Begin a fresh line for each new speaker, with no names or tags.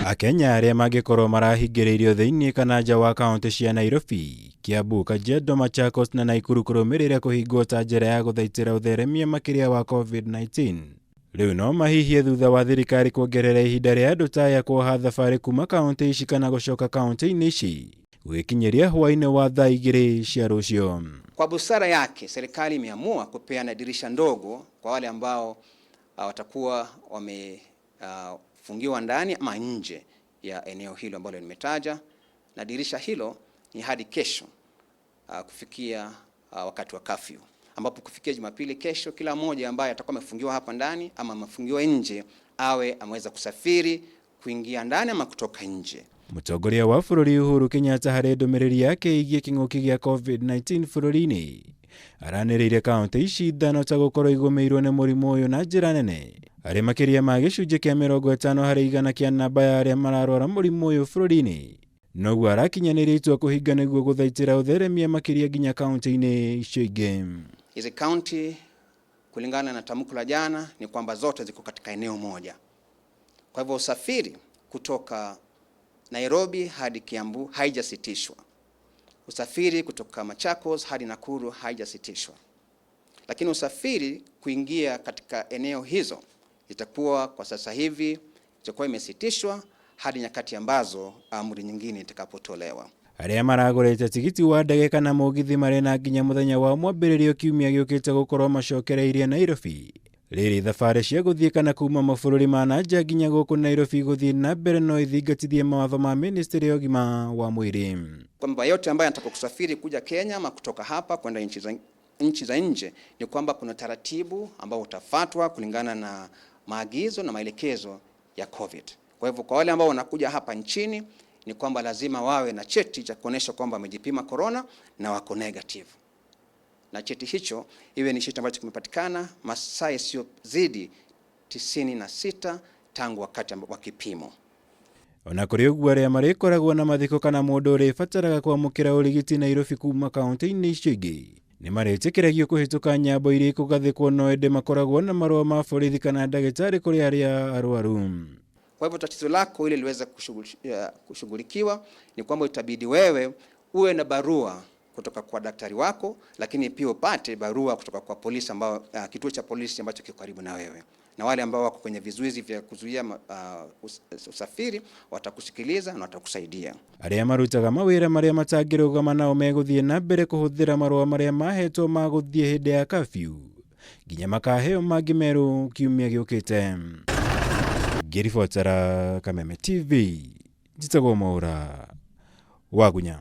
Akenya arĩa mangĩkorwo marahingĩrĩirio thĩinĩ kana nja wa kaunti cia Nairobi, Kiambu, Kajiado, Machakos na Naikuru kũrũmĩrĩra kũhingwo ta njĩra ya gũthaitĩra ũtheremia makĩria wa COVID-19, rĩu no mahihie thutha wa thirikari kuongerera ihinda rĩa andũ ta aya kuoha thabarĩ kuma kaunti ici kana gũcoka kaunti-inĩ ici gũgĩkinyĩria hwaĩ-inĩ wa thaa 2 cia rũciũ.
Kwa busara yake, serikali imeamua kupeana dirisha ndogo kwa wale ambao watakuwa wamefungiwa ndani ama nje ya eneo hilo ambalo nimetaja, na dirisha hilo ni hadi kesho kufikia wakati wa kafyu, ambapo kufikia Jumapili kesho kila mmoja ambaye atakuwa amefungiwa hapa ndani ama amefungiwa nje awe ameweza kusafiri kuingia ndani ama kutoka nje.
Mũtongoria wa bũrũri Uhuru Kenyatta harĩ ndũmĩrĩri yake ĩgiĩ kĩng'ũki gĩa COVID-19 bũrũri-inĩ aranĩrĩire kaunti ici 5 ta gũkorwo igũmĩirwo nĩ mũrimũ ũyũ na njĩra nene, arĩ makĩria ma gĩcunjĩ kĩa 50% kĩa namba ya arĩa mararwara mũrimũ ũyũ bũrũri-inĩ. Noguo arakinyanĩria itua kũhinga nĩguo gũthaitĩra ũtheremia makĩria nginya kaunti-inĩ icio ingĩ.
Hizi kaunti kulingana na tamko la jana ni kwamba zote ziko katika eneo moja. Kwa hivyo usafiri kutoka Nairobi hadi Kiambu haijasitishwa. Usafiri kutoka Machakos hadi Nakuru haijasitishwa. Lakini usafiri kuingia katika eneo hizo itakuwa kwa sasa hivi itakuwa imesitishwa hadi nyakati ambazo amri nyingine itakapotolewa.
Arĩa maragũrĩte tigiti wa ndege kana mũgithi marĩ na nginya mũthenya wa mwambĩrĩrio kiumia gĩũkĩte gũkorwo macokereirie Nairobi. Rĩrĩ thabarĩ cia gũthiĩ kana kuma mabũrũri ma na nja nginya gũkũ Nairobi gũthiĩ na mbere no ithingatithie mawatho ma ministry ya ũgima wa mwĩrĩ.
Kwamba yote ambaye anataka kusafiri kuja Kenya ama kutoka hapa kwenda nchi za nje ni kwamba kuna taratibu ambao utafuatwa kulingana na maagizo na maelekezo ya COVID. Kwa hivyo kwa wale ambao wanakuja hapa nchini ni kwamba lazima wawe na cheti cha kuonesha kwamba wamejipima corona na wako negative. Na cheti hicho iwe ni cheti ambacho kimepatikana masaa yasiyozidi 96 tangu wakati wa kipimo.
Ona kũrĩ ũguo arĩa marĩkoragwo na mathiko kana mũndũ ũrĩbataraga kwamũkĩra ũrigiti Nairobi kuma kaunti-inĩ icio ingĩ nĩ marĩtĩkĩragio kũhĩtũka nyambo iria ikũgathĩkwo no ĩndĩ makoragwo na marũa ma borithi kana ndagĩtarĩ kũrĩ arĩa arwaru.
Kwa hivyo tatizo lako ili liweze kushughulikiwa ni kwamba itabidi wewe uwe na barua kutoka kwa daktari wako, lakini pia upate barua kutoka kwa polisi ambao, kituo cha polisi ambacho kiko karibu na wewe. Na wale ambao wako kwenye vizuizi vya kuzuia usafiri watakusikiliza na watakusaidia.
Arĩa marutaga mawĩra marĩa matangĩrũgama nao megũthiĩ na mbere kũhũthĩra marũa marĩa mahetwo ma gũthiĩ hĩndĩ ya curfew nginya makaheo mangĩ merũ kiumia gĩũkĩte. Ngĩribotera Kameme TV, njĩtagwo Mwaũra Wagunya.